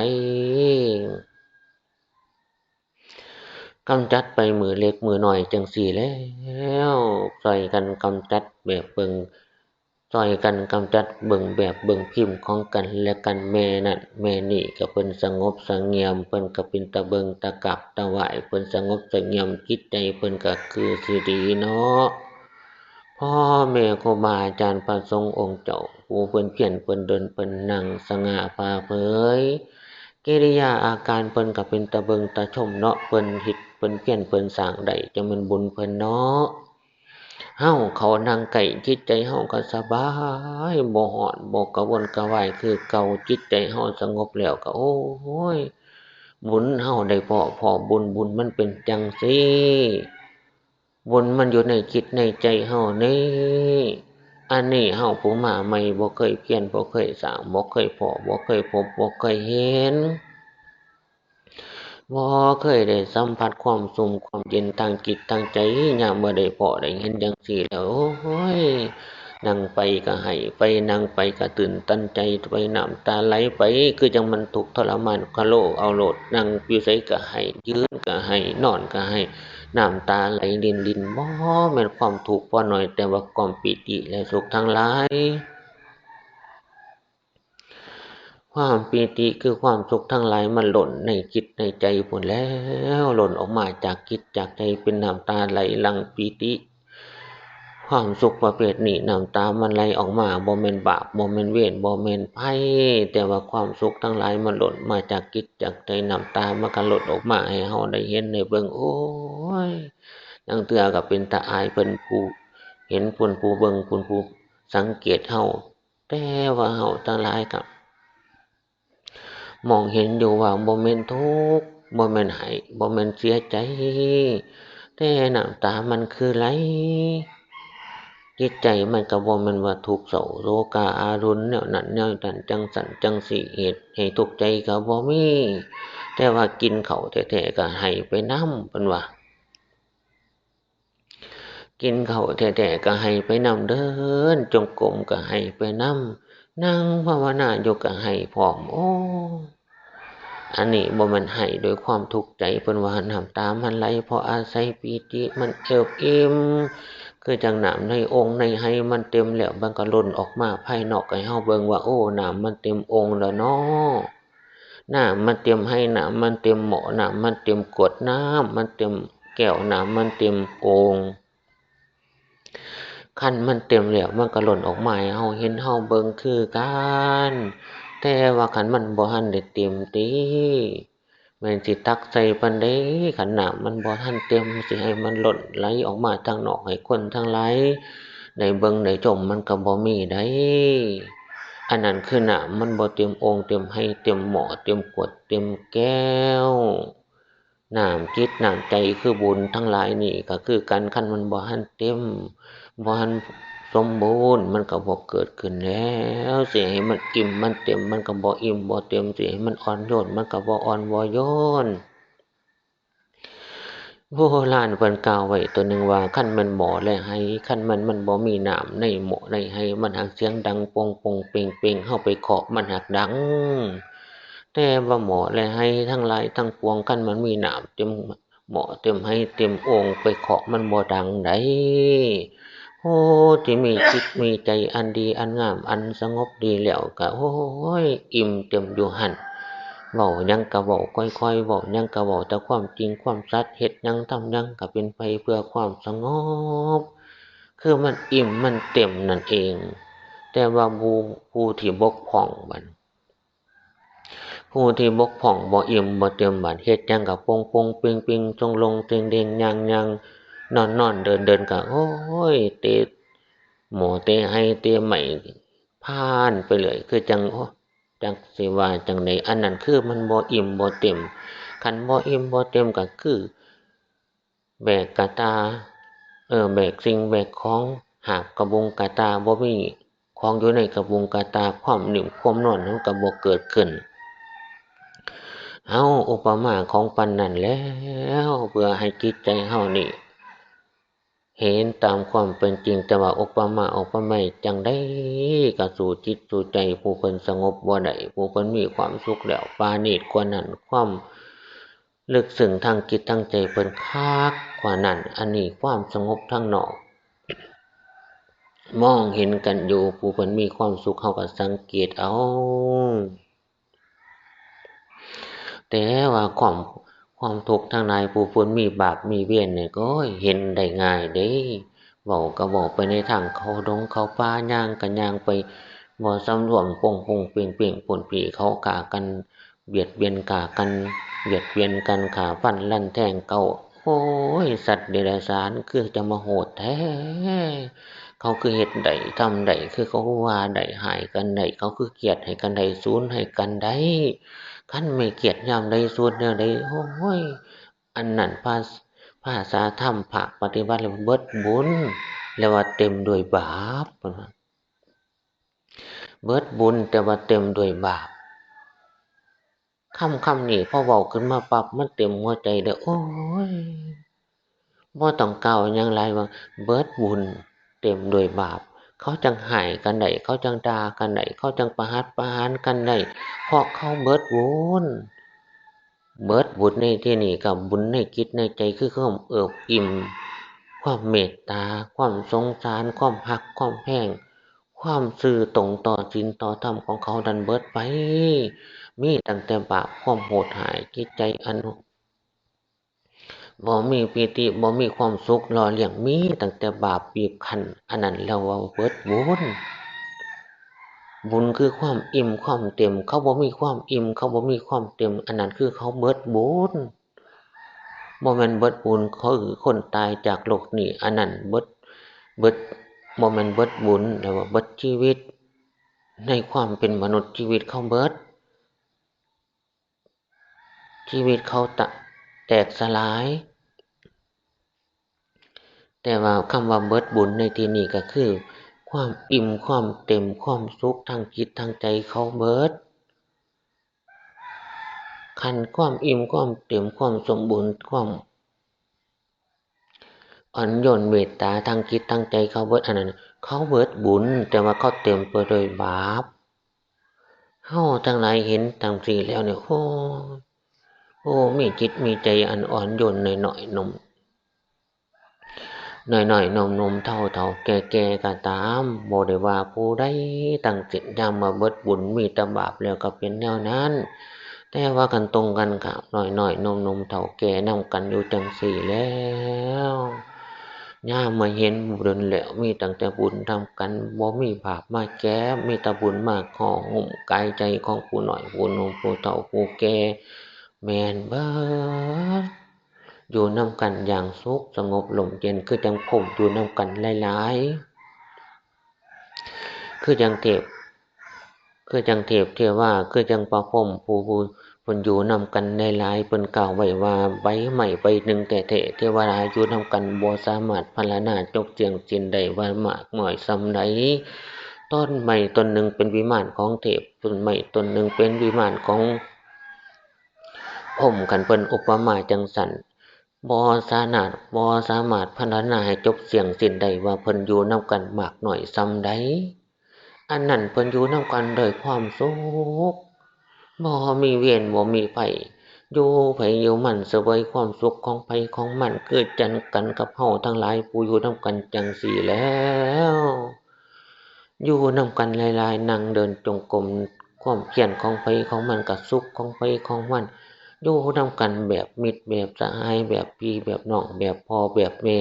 กำจัดไปมื้อเล็กมื้อน้อยจั่งซี้แล้ว ซ่อยกันกำจัดแบบเบิ่ง ซ่อยกันกำจัดเบิ่งแบบเบิ่งพิมพ์ของกันและกัน แม่นั่นแม่นี่ก็เพิ่นสงบเสงงี่ยม เพิ่นก็เป็นตาเบิ่งตากราบตาไหว้ เพิ่นสงบเสงงี่ยม จิตใจเพิ่นก็คือสิดีเนาะ พ่อแม่ครูบาอาจารย์พระสงฆ์องค์เจ้า ผู้เพิ่นเพียรเพิ่นเดินเพิ่นนั่งสง่าผ่าเผย กิริยาอาการเพิ่นก็เป็นตาเบิ่งตาชมเนาะ เพิ่นเฮ็ดเพิ่นเพียรเพิ่นสร้างได้ จั่งแม่นบุญเพิ่นเนาะ เฮาเข้านั่งใกล้ จิตใจเฮาก็สบาย บ่ฮ้อน บ่กระวนกระวายคือเก่า จิตใจเฮาสงบแล้วก็ โอ้ย บุญเฮาได้พ้อ พ้อบุญ บุญมันเป็นจั่งซี้ บุญมันอยู่ในจิตในใจเฮานี่ อันนี้เฮาผู้มาใหม่ บ่เคยเพียร บ่เคยสร้าง บ่เคยพ้อ บ่เคยพบ บ่เคยเห็น บ่เคยได้สัมผัสความชุ่มความเย็นทางจิตทางใจ ยามบ่ได้พ้อได้เห็นจั่งซี้แล้ว โอ้ย นั่งไปก็ไห้ ไปนั่งไปก็ตื้นตันใจ ไปน้ำตาไหลไป คือจั่งมันทุกข์ทรมานคาโลเอาโลด นั่งอยู่ไสก็ไห้ ยืนก็ไห้ นอนก็ไห้ น้ำตาไหลรินริน บ่แม่นความทุกข์บ่น้อย แต่ว่าความปีติและสุขทั้งหลาย ความปีติคือความสุขทั้งหลายมันล้นในจิตในใจพู้นแหล้ว ล้นออกมาจากจิตจากใจเป็นน้ำตาไหลหลั่งปีติ ความสุขประเภทนี้น้ำตามันไหลออกมา บ่แม่นบาป บ่แม่นเวร บ่แม่นภัย แต่ว่าความสุขทั้งหลายมันล้นมาจากจิตจากใจ น้ำตามันก็ล้นออกมาให้เฮาได้เห็นได้เบิ่ง โอ้ย ลางเทื่อก็เป็นตาอายเพิ่นผู้เห็น เพิ่นผู้เบิ่ง เพิ่นผู้สังเกตเฮา แต่ว่าเฮาทั้งหลายก็มองเห็นอยู่ว่าบ่แม่นทุกข์ บ่แม่นไห้ บ่แม่นเสียใจ แต่น้ำตามันคือไหล จิตใจมันก็บ่แม่นว่าทุกข์เศร้าโศกาอารุณแนวนั้นแนวนั้น จั่งซั้นจั่งซี้ เหตุให้ทุกข์ใจก็บ่มี แต่ว่ากินข้าวแท้ๆก็ไห้ไปนำ เพิ่นว่า กินข้าวแท้ๆก็ไห้ไปนำ เดินจงกรมก็ไห้ไปนำ นั่งภาวนาอยู่ก็ไห้พร้อม โอ้ อันนี้บ่แม่นไห้ด้วยความทุกข์ใจ เพิ่นว่าน้ำตามันไหลเพราะอาศัยปีติมันเอิบอิ่ม คือจั่งน้ำในโอ่งในไหมันเต็มแล้ว มันก็ล้นออกมาภายนอกให้เฮาเบิ่งว่า โอ้ น้ำมันเต็มโอ่งแล้วน้อ น้ำมันเต็มไห น้ำมันเต็มหม้อ น้ำมันเต็มขวด น้ำมันเต็มแก้ว น้ำมันเต็มโอ่ง คันมันเต็มแล้วมันก็ล้นออกมาให้เฮาเห็นเฮาเบิ่งคือกัน แต่ว่าคันมันบ่ทันได้เต็มติ แม่นสิตักใส่ปานใด คันน้ำมันบ่ทันเต็ม สิให้มันล้นไหลออกมาทางนอกให้คนทั้งหลายได้เบิ่งได้ชม มันก็บ่มีได๋ อันนั้นคือน้ำมันบ่เต็มโอ่งเต็มไห เต็มหม้อ เต็มขวด เต็มแก้ว น้ำจิตน้ำใจคือบุญทั้งหลายนี่ก็คือกัน คันมันบ่ทันเต็ม บ่ทันสมบูรณ์ มันก็บ่เกิดขึ้นแล้ว สิให้มันอิ่มมันเต็ม มันก็บ่อิ่มบ่เต็ม สิให้มันอ่อนโยน มันก็บ่อ่อนบ่โยน โบราณเพิ่นกล่าวไว้ตัวหนึ่งว่า คันแม่นหม้อและไห คันมัน มันบ่มีน้ำในหม้อในไห มันหักเสียงดังโป่งโป่งเป่งเป่ง เฮาไปเคาะมันหักดัง แต่ว่าหม้อและไหทั้งหลายทั้งปวง คันมันมีน้ำเต็มหม้อเต็มไหเต็มโอ่ง ไปเคาะมันบ่ดังได๋ ผู้ที่มีจิตมีใจอันดีอันงามอันสงบดีแล้วก็ โอ้ย อิ่มเต็มอยู่หั่น เว้าหยังก็เว้าค่อยๆ เว้าหยังก็เว้าแต่ความจริงความสัตย์ เฮ็ดหยังทำหยังก็เป็นไปเพื่อความสงบ คือมันอิ่มมันเต็มนั่นเอง แต่ว่าผู้ ผู้ที่บกพร่องบัด ผู้ที่บกพร่องบ่อิ่มบ่เต็มบัด เฮ็ดหยังก็โป่งโป่งเป่งเป่ง จงลงเต็งเด้งย่างย่าง นอนนอนเดินเดินก็ โอ้ย เตะหม้อเตะไหเตะไหม้พานไปเรื่อย คือจั่ง โอ้ จักสิว่าจั่งใด อันนั้นคือมันบ่อิ่มบ่เต็ม คันบ่อิ่มบ่เต็มก็คือ แบกกะตา เออ แบกสิ่งแบกของ หาบกะบุงกะตา บ่มีของอยู่ในกะบุงกะตา ความนิ่มความนวลมันก็บ่เกิดขึ้น เอาอุปมาของปานนั้นแล้ว เพื่อให้จิตใจเฮานี่ เห็นตามความเป็นจริง แต่ว่าอุปมาอุปไมยจั่งใดก็สู้จิตสู้ใจผู้เพิ่นสงบบ่ได้ ผู้เพิ่นมีความสุขแล้ว ประณีตกว่านั้น ความลึกซึ้งทางจิตทางใจเพิ่นคักกว่านั้น อันนี้ความสงบทางนอก มองเห็นกันอยู่ ผู้เพิ่นมีความสุข เฮาก็สังเกตเอา แต่ว่าความ ความทุกข์ทั้งหลาย ผู้เพิ่นมีบาปมีเวรนี่ โอ้ย เห็นได้ง่ายเด้ เว้าก็เว้าไปในทางเข้าดงเข้าป่า ย่างก็ย่างไป บ่สำรวม โป่งโป่งเป่งเป่ง พู้นพี่เขาฆ่ากัน เบียดเบียนฆ่ากัน เบียดเบียนกัน ฆ่าฟันรันแทงเกา โอ้ย สัตว์เดรัจฉานคือจะมาโหดแท้ เขาคือเฮ็ดได้ ทำได้ คือเขาว่าได้ ฮ้ายกันได้ เขาคือเคียดให้กันได้ สูนให้กันได้ คันไม่เคียดยามใด สูนแนวใด โอ้ย อันนั้นภาษ- ภาษาธรรมภาคปฏิบัติเรียกว่าเบิดบุญ เรียกว่าเต็มด้วยบาป เพิ่นว่า เบิดบุญแต่ว่าเต็มด้วยบาป คำ คำนี้พอเว้าขึ้นมาปั๊บ มันเต็มหัวใจเลย โอ้ย บ่ต้องกล่าวหยังหลายว่า เบิดบุญเต็มด้วยบาป เขาจั่งฮ้ายกันได้ เขาจั่งด่ากันได้ เขาจั่งประหัตประหารกันได้ เพราะเขาเบิดบุญ เบิดบุญในที่นี้ก็บุญในจิตในใจ คือความเอิบอิ่ม ความเมตตา ความสงสาร ความฮัก ความแพง ความซื่อตรงต่อศีลต่อธรรมของเขานั้นเบิดไป มีตั้งแต่บาป ความโหดร้าย จิตใจอันบ่มีปีติ บ่มีความสุขหล่อเลี้ยง มีตั้งแต่บาปบีบคั้น อันนั้นเรียกว่าเบิดบุญ บุญคือความอิ่มความเต็ม เขาบ่มีความอิ่ม เขาบ่มีความเต็ม อันนั้นคือเขาเบิดบุญ บ่แม่นเบิดบุญ คือคนตายจากโลกนี้ อันนั้นเบิด เบิด บ่แม่นเบิดบุญ เรียกว่าเบิดชีวิต ในความเป็นมนุษย์ ชีวิตเขาเบิด ชีวิตเขาตะ แตกสลาย แต่ว่าคำว่าเบิดบุญในที่นี้ก็คือ ความอิ่ม ความเต็ม ความสุขทางจิตทางใจเขาเบิด คันความอิ่ม ความเต็ม ความสมบูรณ์ ความอ่อนโยนเมตตาทางจิตทางใจเขาเบิด อันนั้นเขาเบิดบุญ แต่ว่าเขาเต็มไปด้วยบาป เฮาทั้งหลายเห็นจั่งซี้แล้วเนี่ย โอ้ โอ้ มีจิตมีใจอันอ่อนโยนน้อยๆ หนุ่ม น้อยๆ หนุ่มๆ เฒ่าๆ แก่ๆ ก็ตาม บ่ได้ว่าผู้ใดทั้งสิ้น ยามมาเบิดบุญมีแต่บาปแล้วก็เป็นแนวนั้น แต่ว่าคันตรงกันข้าม น้อยๆ หนุ่มๆ เฒ่าแก่นำกันอยู่จั่งซี้แล้ว ยามมาเห็นบุญแล้วมีตั้งแต่บุญนำกัน บ่มีบาปมาแก้ มีแต่บุญมาห่อหุ้มกายใจของผู้น้อย ผู้หนุ่ม ผู้เฒ่า ผู้แก่ แม่นเบิด อยู่นำกันอย่างสุขสงบร่มเย็น คือจั่งพรหมอยู่นำกันหลายๆ คือจั่งเทพ คือจั่งเทพเทวา คือจั่งพระพรหมผู้ ผู้ เพิ่นอยู่นำกันหลายๆ เพิ่นกล่าวไว้ว่า ใบไม้ใบหนึ่งแท้ๆ เทวดาอยู่นำกันบ่สามารถพรรณนาจบเสี้ยงสิ้นได้ว่ามากน้อยส่ำใด ต้นไม้ต้นหนึ่งเป็นวิมานของเทพ ต้นไม้ต้นหนึ่งเป็นวิมานของพรหม คันเพิ่นอุปมาจั่งซั้น บ่สามารถ บ่สามารถพรรณนาให้จบเสี้ยงสิ้นได้ว่าเพิ่นอยู่นำกันมากน้อยส่ำใด อันนั้นเพิ่นอยู่นำกันด้วยความสุข บ่มีเวรบ่มีภัย อยู่ไผอยู่มันเสวยความสุขของไผของมัน คือจั่งกันกับเฮาทั้งหลายผู้อยู่นำกันจั่งซี้แล้ว อยู่นำกันหลายๆ นั่งเดินจงกรม ความเพียรของไผของมัน ก็สุขของไผของมัน อยู่นำกันแบบมิตรแบบสหาย แบบพี่แบบน้อง แบบพ่อแบบแม่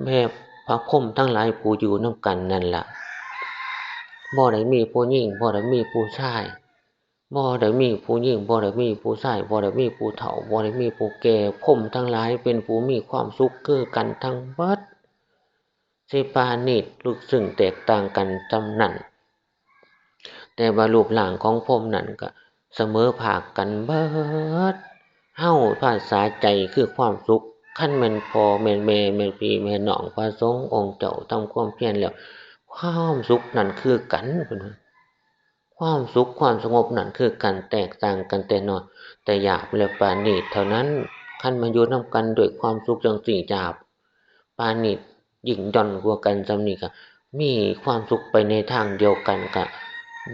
แบบพระพรหมทั้งหลายผู้อยู่นำกันนั่นล่ะ บ่ได้มีผู้หญิง บ่ได้มีผู้ชาย บ่ได้มีผู้หญิง บ่ได้มีผู้ชาย บ่ได้มีผู้เฒ่า บ่ได้มีผู้แก่ พรหมทั้งหลายเป็นผู้มีความสุขคือกันทั้งเบิด สิปราณีตลึกซึ้งแตกต่างกันส่ำนั้น แต่ว่ารูปร่างของพรหมนั้นก็เสมอภาคกันเบิด เฮาภาษาใจคือความสุข คันแม่นพ่อแม่นแม่ แม่นพี่แม่นน้อง พระสงฆ์องค์เจ้าทำความเพียรแล้ว ความสุขนั้นคือกัน เพิ่นว่า ความสุขความสงบนั้นคือกัน แตกต่างกันแต่น้อยแต่หยาบและปราณีตเท่านั้น คันมาอยู่นำกันด้วยความสุขจั่งซี้หยาบ ปราณีตยิ่งย่อนกว่ากันส่ำนี้ก็ มีความสุขไปในทางเดียวกันก็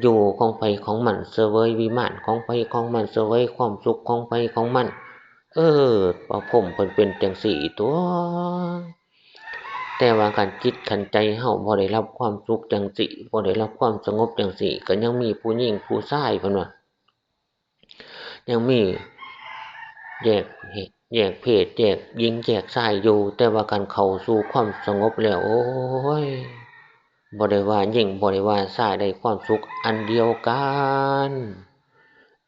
อยู่ของไผของมัน เสวยวิมานของไผของมัน เสวยความสุขของไผของมัน เออ พระพรหมเพิ่นเป็นจั่งซี้ตั๊ว แต่ว่าคันจิตคันใจเฮาบ่ได้รับความสุขจั่งซี้ บ่ได้รับความสงบจั่งซี้ ก็ยังมีผู้หญิงผู้ชาย เพิ่นว่า ยังมีแยก แยกเพศ แยกหญิง แยกชายอยู่ แต่ว่าคันเข้าสู่ความสงบแล้ว โอ้ย บ่ได้ว่าหญิง บ่ได้ว่าชาย ได้ความสุขอันเดียวกัน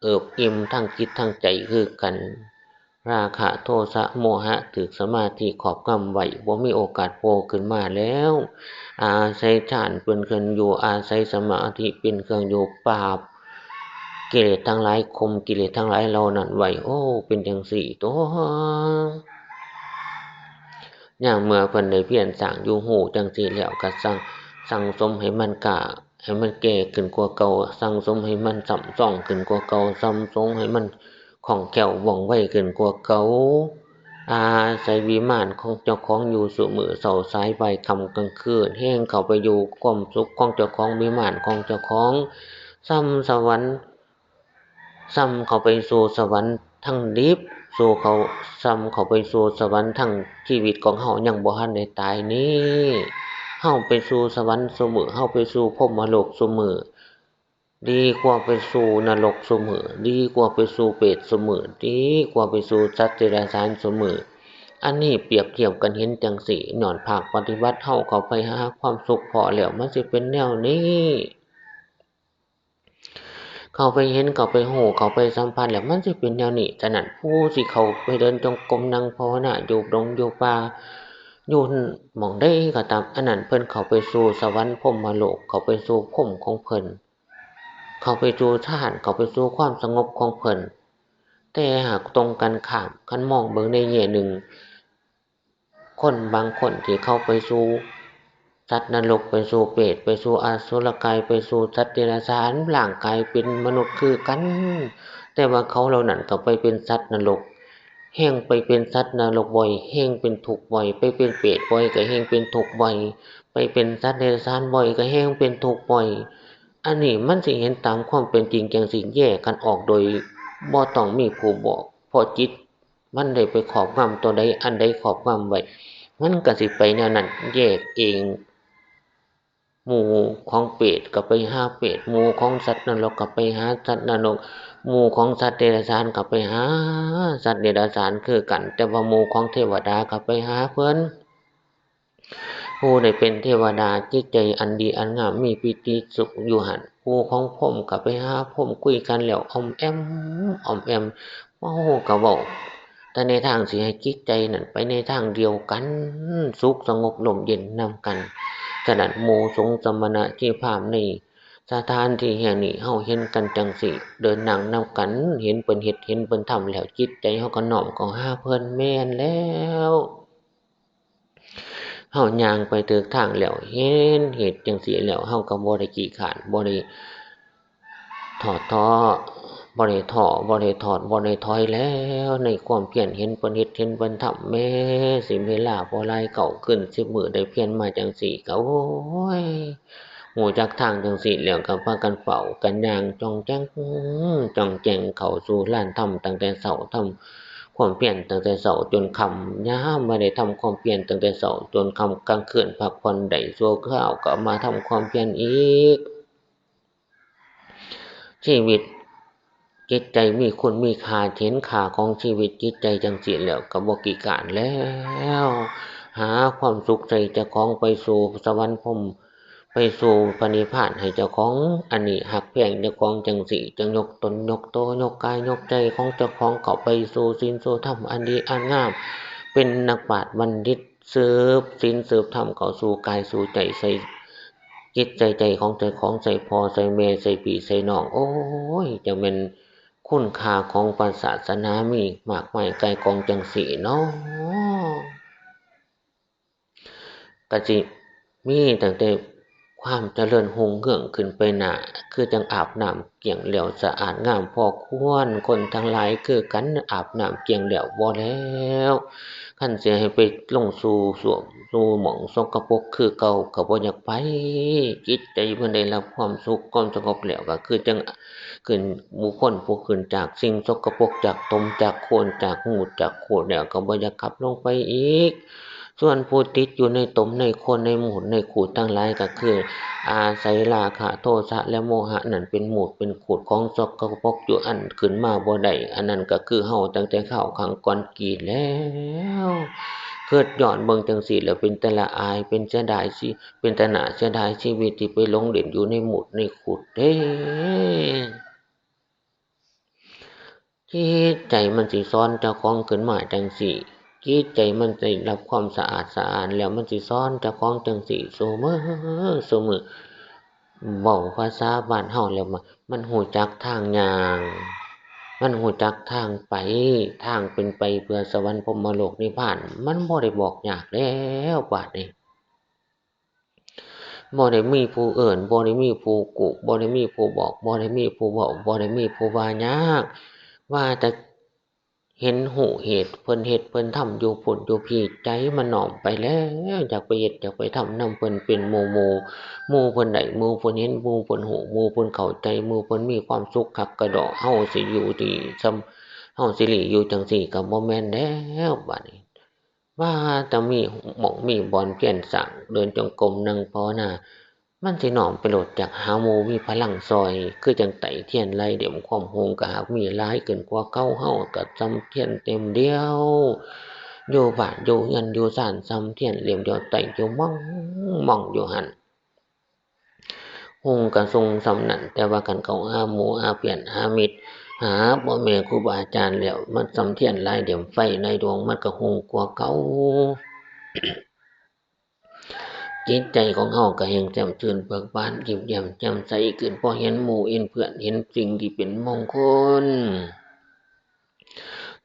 เอิบอิ่มทั้งจิตทั้งใจคือกัน ราคะ โทสะ โมหะ ถูกสมาธิครอบงำไว้ บ่มีโอกาสโผล่ขึ้นมาแล้ว อาศัยฌานเป็นเครื่องอยู่ อาศัยสมาธิเป็นเครื่องอยู่ ปราบกิเลสทั้งหลาย ข่มกิเลสทั้งหลายเหล่านั้นไว้ โอ้ เป็นจั่งซี้ตั๊ว ยามเมื่อเพิ่นได้เพียรสร้างอยู่ฮู้จั่งซี้แล้ว ก็สั่ง สั่งสมให้มันกล้า ให้มันแก่ขึ้นกว่าเก่า สั่งสมให้มันช่ำชองขึ้นกว่าเก่า สั่งสมให้มันคล่องแคล่วว่องไวขึ้นกว่าเก่า อาศัยวิมานของเจ้าของอยู่ซุมื้อเช้าสายบ่ายค่ำกลางคืน แฮ่งเข้าไปอยู่ความสุขของเจ้าของ วิมานของเจ้าของ ส่ำสวรรค์ ส่ำเข้าไปสู่สวรรค์ทางดิบ สู่เขา ส่ำเข้าไปสู่สวรรค์ทางชีวิตของเฮายังบ่ทันได้ตายนี้ เฮาไปสู่สวรรค์ซุมื้อ เฮาไปสู่พรหมโลกซุมื้อ ดีกว่าไปสู่นรกซุมื้อ ดีกว่าไปสู่เปรตซุมื้อ ดีกว่าไปสู่สัตว์เดรัจฉานซุมื้อ อันนี้เปรียบเทียบกันเห็นจั่งซี้ ย้อนภาคปฏิบัติเฮาเข้าไปหาความสุขพ้อแล้ว มันสิเป็นแนวนี้ เข้าไปเห็น เข้าไปฮู้ เข้าไปสัมผัสแล้ว มันสิเป็นแนวนี้ ฉะนั้นผู้สิเข้าไปเดินจงกรม นั่งภาวนา อยู่ดงอยู่ป่า อยู่หม่องใดก็ตาม อันนั้นเพิ่นเข้าไปสู่สวรรค์พรหมโลก เข้าไปสู่พรหมของเพิ่น เข้าไปสู่ฌาน เข้าไปสู่ความสงบของเพิ่น แต่หากตรงกันข้าม คันมองเบิ่งในแง่หนึ่ง คนบางคนที่เข้าไปสู่สัตว์นรก ไปสู่เปรต ไปสู่อสุรกาย ไปสู่สัตว์เดรัจฉาน ร่างกายเป็นมนุษย์คือกัน แต่ว่าเขาเหล่านั้นก็ไปเป็นสัตว์นรก แฮ่งไปเป็นสัตว์นรกบ่อย แฮ่งเป็นทุกข์บ่อย ไปเป็นเปรตบ่อย ก็แฮ่งเป็นทุกข์บ่อย ไปเป็นสัตว์เดรัจฉานบ่อย ก็แฮ่งเป็นทุกข์บ่อย อันนี้มันสิเห็นตามความเป็นจริงจั่งซี้ แยกกันออกโดยบ่ต้องมีผู้บอก เพราะจิตมันได้ไปครอบงำตัวใด อันใดครอบงำไว้ มันก็สิไปแนวนั้น แยกเอง หมู่ของเปรตก็ไปหาเปรต หมู่ของสัตว์นรกก็ไปหาสัตว์นรก หมู่ของสัตว์เดรัจฉานก็ไปหาสัตว์เดรัจฉานคือกัน แต่ว่าหมู่ของเทวดาก็ไปหาเพิ่น ผู้ใดเป็นเทวดา จิตใจอันดีอันงาม มีปีติสุขอยู่หั่น ผู้ของพรหมก็ไปหาพรหม คุยกันแล้วอ่อมแอม อ่อมแอม เว้าก็เว้า แต่ในทางสิให้จิตใจนั้นไปในทางเดียวกัน สุขสงบร่มเย็นนำกัน ฉะนั้นหมู่สงฆ์สมณะชีพราหมณ์ในสถานที่แห่งนี้ เฮาเห็นกันจั่งซี้ เดินนั่งนำกัน เห็นเพิ่นเฮ็ด เห็นเพิ่นทำแล้ว จิตใจเฮาก็น้อมเข้าหาเพิ่น แม่นแล้ว เฮาย่างไปถูกทางแล้ว เห็นเหตุจั่งซี้แล้ว เฮาก็บ่ได้ขี้คร้าน บ่ได้ท้อท้อ บ่ได้ท้อ บ่ได้ถอด บ่ได้ถอยแล้ว ในความเพียร เห็นเพิ่นเฮ็ด เห็นเพิ่นทำ แม้สิเวลาบ่หลาย เก้าคืนสิบมื้อ ได้เพียรมาจั่งซี้ก็ โอ้ย ฮู้จักทางจั่งซี้แล้ว ก็พากันเฝ้ากันย่างจ่องแจ้ง จ่องแจ้งเข้าสู่ลานธรรมตั้งแต่เช้า ทำความเพียรตั้งแต่เช้าจนค่ำ ยามบ่ได้ทำความเพียรตั้งแต่เช้าจนค่ำ กลางคืนพักผ่อนได้ชั่วคราวก็มาทำความเพียรอีก ชีวิตจิตใจมีคุณมีค่า เห็นค่าของชีวิตจิตใจจั่งซี้แล้วก็บ่ขี้คร้านแล้ว หาความสุขใส่เจ้าของ ไปสู่สวรรค์พรหม ไปสู่พระนิพพานให้เจ้าของ อันนี้ฮักแพงเจ้าของจั่งซี้ จั่งยกตนยกโต ยกกายยกใจของเจ้าของเข้าไปสู่ศีลสู่ธรรมอันดีอันงาม เป็นนักปราชญ์บัณฑิต สืบศีลสืบธรรมเข้าสู่กายสู่ใจ ใส่จิตใส่ใจของเจ้าของ ใส่พ่อใส่แม่ ใส่พี่ใส่น้อง โอ้ย จั่งแม่นคุณค่าของพระศาสนามีมากมายไก่ายกองจั่งซี้เนาะ ก็สิมีตั้งแต่ความเจริญรุ่งเรืองขึ้นไปหน้า คือจั่งอาบน้ำเกลี้ยงแล้วสะอาดงามพอควร คนทั้งหลายคือกัน อาบน้ำเกลี้ยงแล้วบ่แล้ว คันสิให้ไปลงสู่ส้วมสู่หม่องสกปรกคือเก่าก็บ่อยากไป จิตใจมันได้รับความสุขความสงบแล้ว ก็คือจั่ง ขึ้น บุคคลผู้ขึ้นจากสิ่งสกปรก จากตม จากโคลน จากมูตร จากขูดแล้วก็บ่อยากกลับลงไปอีก ส่วนผู้ติดอยู่ในตม ในโคลน ในมูตร ในขูดทั้งหลายก็คือ อาศัยราคะ โทสะ และโมหะนั่นเป็นมูตร เป็นขูดของสกปรกอยู่ อันขึ้นมาบ่ได้ อันนั้นก็คือเฮาตั้งแต่คราวครั้งก่อนกี้แล้ว คิดย้อนเบิ่งจั่งซี้แล้วเป็นตาละอาย เป็นเสียดายชี เป็นตาหน้าเสียดายชีวิตที่ไปหลงเล่นอยู่ในมูตรในขูดเด้ จิตใจมันสิสอนเจ้าของขึ้นมาจั่งซี้ จิตใจมันได้รับความสะอาดสะอ้านแล้วมันสิสอนเจ้าของจั่งซี้ ซุมื้อ ซุมื้อ เว้าภาษาบ้านเฮาแล้วมัน มันฮู้จักทางย่าง มันฮู้จักทางไป ทางเป็นไปเพื่อสวรรค์พรหมโลกนิพพาน มันบ่ได้บอกยากแล้วบาดนี้ บ่ได้มีผู้เอิ้น บ่ได้มีผู้กู้ บ่ได้มีผู้บอก บ่ได้มีผู้เว้า บ่ได้มีผู้ว่ายาก ว่าแต่เห็นฮู้เหตุเพิ่นเฮ็ดเพิ่นทำอยู่พุ้นอยู่พี้ ใจมันน้อมไปแล้ว อยากไปเฮ็ดอยากไปทำนำเพิ่นเป็นหมู่หมู่ หมู่เพิ่นได้ หมู่เพิ่นเห็น หมู่เพิ่นฮู้ หมู่เพิ่นเข้าใจ หมู่เพิ่นมีความสุขคักกะดอก เฮาสิอยู่ดีส่ำ เฮาสิหลีอยู่จั่งซี้ก็บ่แม่นแล้วบาดนี้ ว่าแต่มีหม่องมีบ่อนเพียรสร้าง เดินจงกรมนั่งภาวนา มันสิน้อมไปโลดจักหาหมู่มีพลังซอย คือจั่งไต้เทียนไล่เล่ม ความฮุ่งก็หากมีหลายขึ้นกว่าเก่า เฮาก็ส่ำเทียนเล่มเดียว อยู่บ้านอยู่เฮือนอยู่ซานส่ำเทียนเล่มเดียว ไต้อยู่ม่องม่องอยู่หั่น ฮุ่งก็ฮุ่งส่ำนั้น แต่ว่าคันเข้าหาหมู่หาเพื่อนหามิตร หาพ่อแม่ครูบาอาจารย์แล้ว มันส่ำเทียนหลายเล่ม ไฟในดวงมันก็ฮุ่งกว่าเก่า จิตใจของเฮาก็แฮ่งแจ่มชื่นเบิกบาน ยิ้มแย้มแจ่มใสขึ้น พอเห็นหมู่เห็นเพื่อน เห็นสิ่งที่เป็นมงคล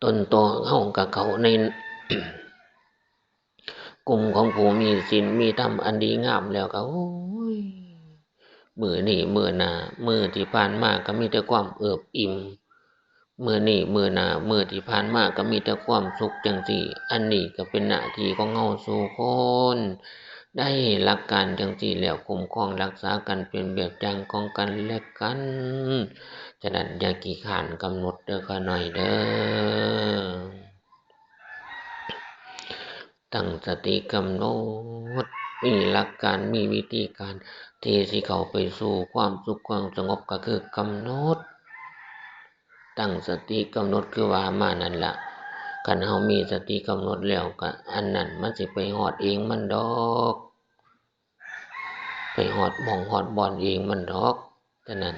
ตนตัวเฮาก็เข้าใน กลุ่มของผู้มีศีลมีธรรมอันดีงามแล้วก็ โอ้ย มื้อนี้มื้อหน้า มื้อที่ผ่านมาก็มีแต่ความเอิบอิ่ม มื้อนี้มื้อหน้า มื้อที่ผ่านมาก็มีแต่ความสุขจั่งซี้ อันนี้ก็เป็นหน้าที่ของเฮาสู่คน ได้หลักการจั่งซี้แล้ว คุ้มครองรักษากันเป็นแบบอย่างของกันและกัน ฉะนั้นอย่าขี้คร้านกำหนดเด้อข้าน้อยเด้อ ตั้งสติกำหนด มีหลักการ มีวิธีการ ที่สิเข้าไปสู่ความสุขความสงบก็คือกำหนด ตั้งสติกำหนดคือว่ามานั่นล่ะ คันเฮามีสติกำหนดแล้วก็ อันนั้นมันสิไปฮอดเองมันดอก ไปฮอดหม่องฮอดบ่อนเองมันดอก ฉะนั้น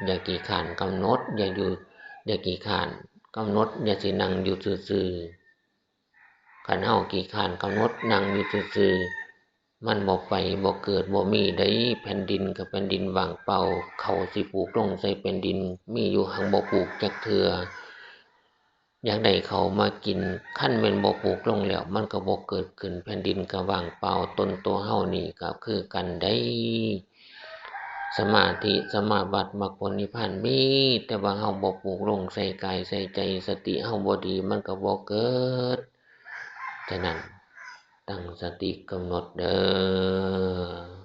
อย่าขี้คร้านกำหนด อย่าอยู่ อย่าขี้คร้านกำหนด อย่าสินั่งอยู่ซื่อๆ คันเฮาขี้คร้านกำหนด นั่งอยู่ซื่อๆ มันบ่ไป บ่เกิด บ่มีเด้ แผ่นดินก็แผ่นดินว่างเปล่า ข้าวสิปลูกลงใส่แผ่นดิน มีอยู่หั้นบ่ปลูกจักเทื่อ อยากได้ข้าวมากิน คันแม่นบ่ปลูกลงแล้ว มันก็บ่เกิดขึ้น แผ่นดินก็ว่างเปล่า ตนตัวเฮานี่ก็คือกันเด้ สมาธิ สมาบัติ มรรคผลนิพพานมี แต่ว่าเฮาบ่ปลูกลงใส่กายใส่ใจ สติเฮาบ่ดี มันก็บ่เกิด ฉะนั้นตั้งสติกำหนดเด้อ